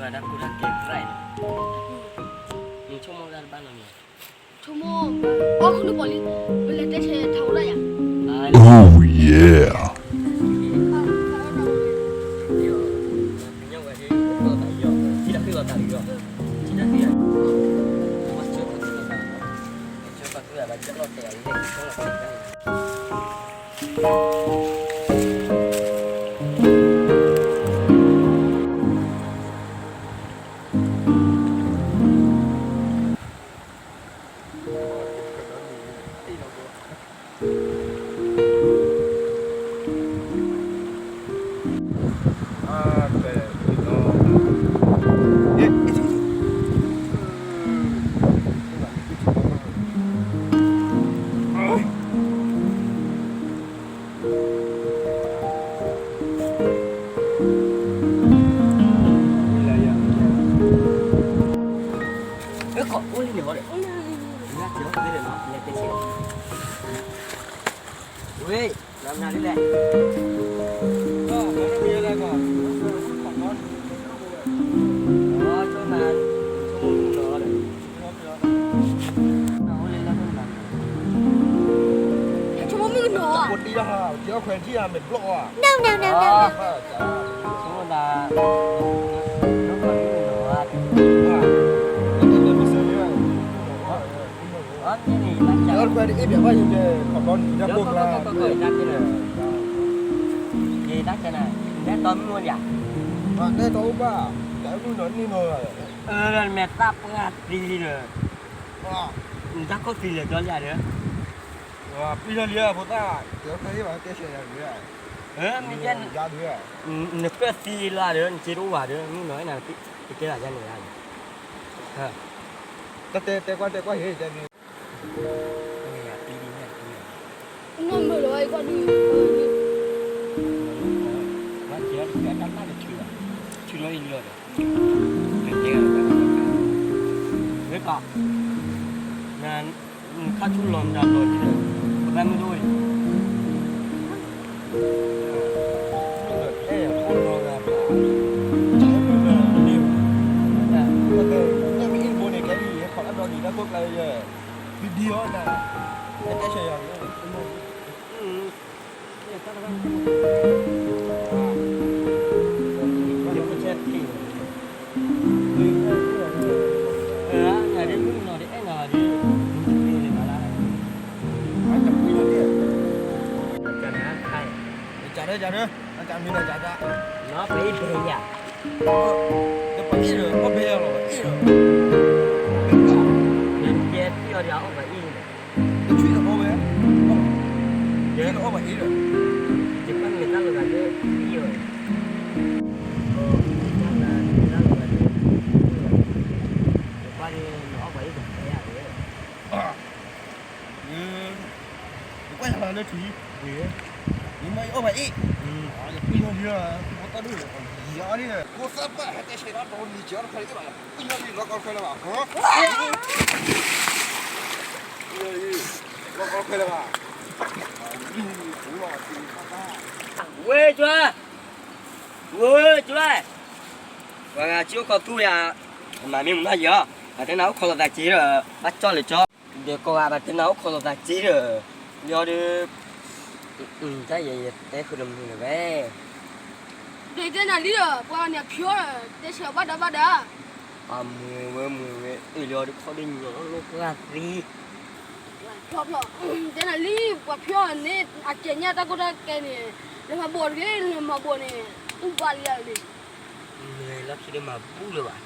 တၢ်ကိၢ်တၢ်ဂီၤ နဆိကမိၣ်တၢ်တဘၣ်နီတမံၤ, ဆိကမိၣ်, အီၣ်ခုနူပီၤလံ, ပလဲၤတဲဆဲးထီၣ်ဝဲဒၣ်ယၤ, Oh yeah. ဝဲ, နမနုၤလဲၣ်, ဆိကမိၣ်မုၣ်ကနီၤဧါ, ဆိကမိၣ်မုၣ်ကနီၤဧါ, ဆိကမိၣ်မုၣ်ကနီၤဧါ, ယတၢ်ကဲနၤ, နတၢ်မုၣ်အိၣ်လံဧါ, နတၢ်မုၣ်နီၤန့ၣ်နီၤ, မဲာ်သၣ်ပှၢ်သံလံဒီး, နတၢ်ခိၣ်သံလဲၤကၠီလံဧါဒီး, ပျံၤထီၣ်လံဧါဖိသၣ်, မ့ၢ်ကဲ, နကၢၣ်သံလၢဒီး နစ့တအိၣ်ဘၣ်ဒီး မုၣ်နီၤအဲၣ်နၤ, တကဲဘၣ်ယၤန့ၣ်, တတဲကွၢ်တဲကွၢ်ဟ့ၣ်တဲဒ် နီၢ်မုၢ်လီၤ ကွၢ်ဒုး, ဝဲကဲတၢ်တၢ်တဆူၣ်ဘၣ်, ဆူၣ်လီၤအံၤလီၤဒီး, ဝဲကီး, နခါဆူၣ်လီၤမတၤလီၤဒ်ဒီး, ပသးမုၢ်ဒိၣ်အံၤ, မ့ၢ်အံၤဘိန့ၣ် ကဲဒ်ယဲခီၣ်တၢ်ဒီးဒ်တၢ်ကိၢ်ကျါယဲ, ဒ်ဒ်အီၤနၤ, တဲဆဲးယၤ ပှၤအ့ၣ်ဒီး, ပှၤအ့ၣ်ဒီး, ပှၤအ့ၣ်ဒီး, ပှၤအ့ၣ်ဒီး, ပှၤအ့ၣ်ဒီး, ပှၤအ့ၣ်ဒီး, ယကွၢ်န့ၣ်တၢ်လီၤဂာ်လၢအံၤအီၤ, ယကွၢ်န့ၣ်တၢ်လီၤဂာ်လၢအံၤအီၤ, ယကွၢ်န့ၣ်အီၣ်ပှၤအ့ၣ်တဖဲယၤဒီး, ယကွၢ်ယၤလီၤလၢထူၣ်, ယမ့ၢ်ယအီၣ်ပှၤအ့ၣ်, ယပှ့ၤလီၤလံ, ယအီၣ်ဒ်, ယအီၣ်ဒ်, ဖိသၣ်ဘၣ်ဟဲတဲဆဲးတၢ်ဒီးနံၤကၢတခီအ့ၣ်ဘၣ်, ပှ့ၤလီၤလံ လီၤကီခွဲလၢၤဘၣ်, လီၤကီခွဲလၢၤဘၣ်, ဝဲကၠွါ, ဝဲကၠွါ, ပှၤဂၤကၠိခီသူယၤ, မၤမ့ၢ်မုၢ်နီၢ်ယၤ, ပှၤတဲနၤအိၣ်ခိးလိာ်သးက့ၤဒီး, ဘၣ်ကၠီလၢကၠီ, ဒီးကိးဂၤပှၤတဲနၤအိၣ်ခိးလိာ်သးက့ၤဒီး, ယီၤဒီး, တၢ်ယဲယတဲဃုာ်တမုာ်လၢၤဝဲ, ဒီးတဲနၤလံဒီး ပှၤန့ၣ်အဖျီဒီး တဲဆၢဘၣ်ဒါဘၣ်ဒါ, အမုာ်ဝဲမုာ်ဝဲ အ့ၣ်လီၤဒီးခီၣ်ဒ်ညီလိာ်ပှၢ်သံ ဖျီဖျီ, တဲနၤလံ ပှၤဖျီန့ၣ် အကဲညါတၢ်ကိၢ်တၢ်ဂီၤန့ၣ်, လဲၤမၤဘိးတဂ့ၤ လဲၤမၤဘိးန့ၣ်, တူၢ်ဘၣ်လံဧါန့ၣ်, လီၢ်ခံဒီးမၤဘူၣ်လၢၤဘၣ်,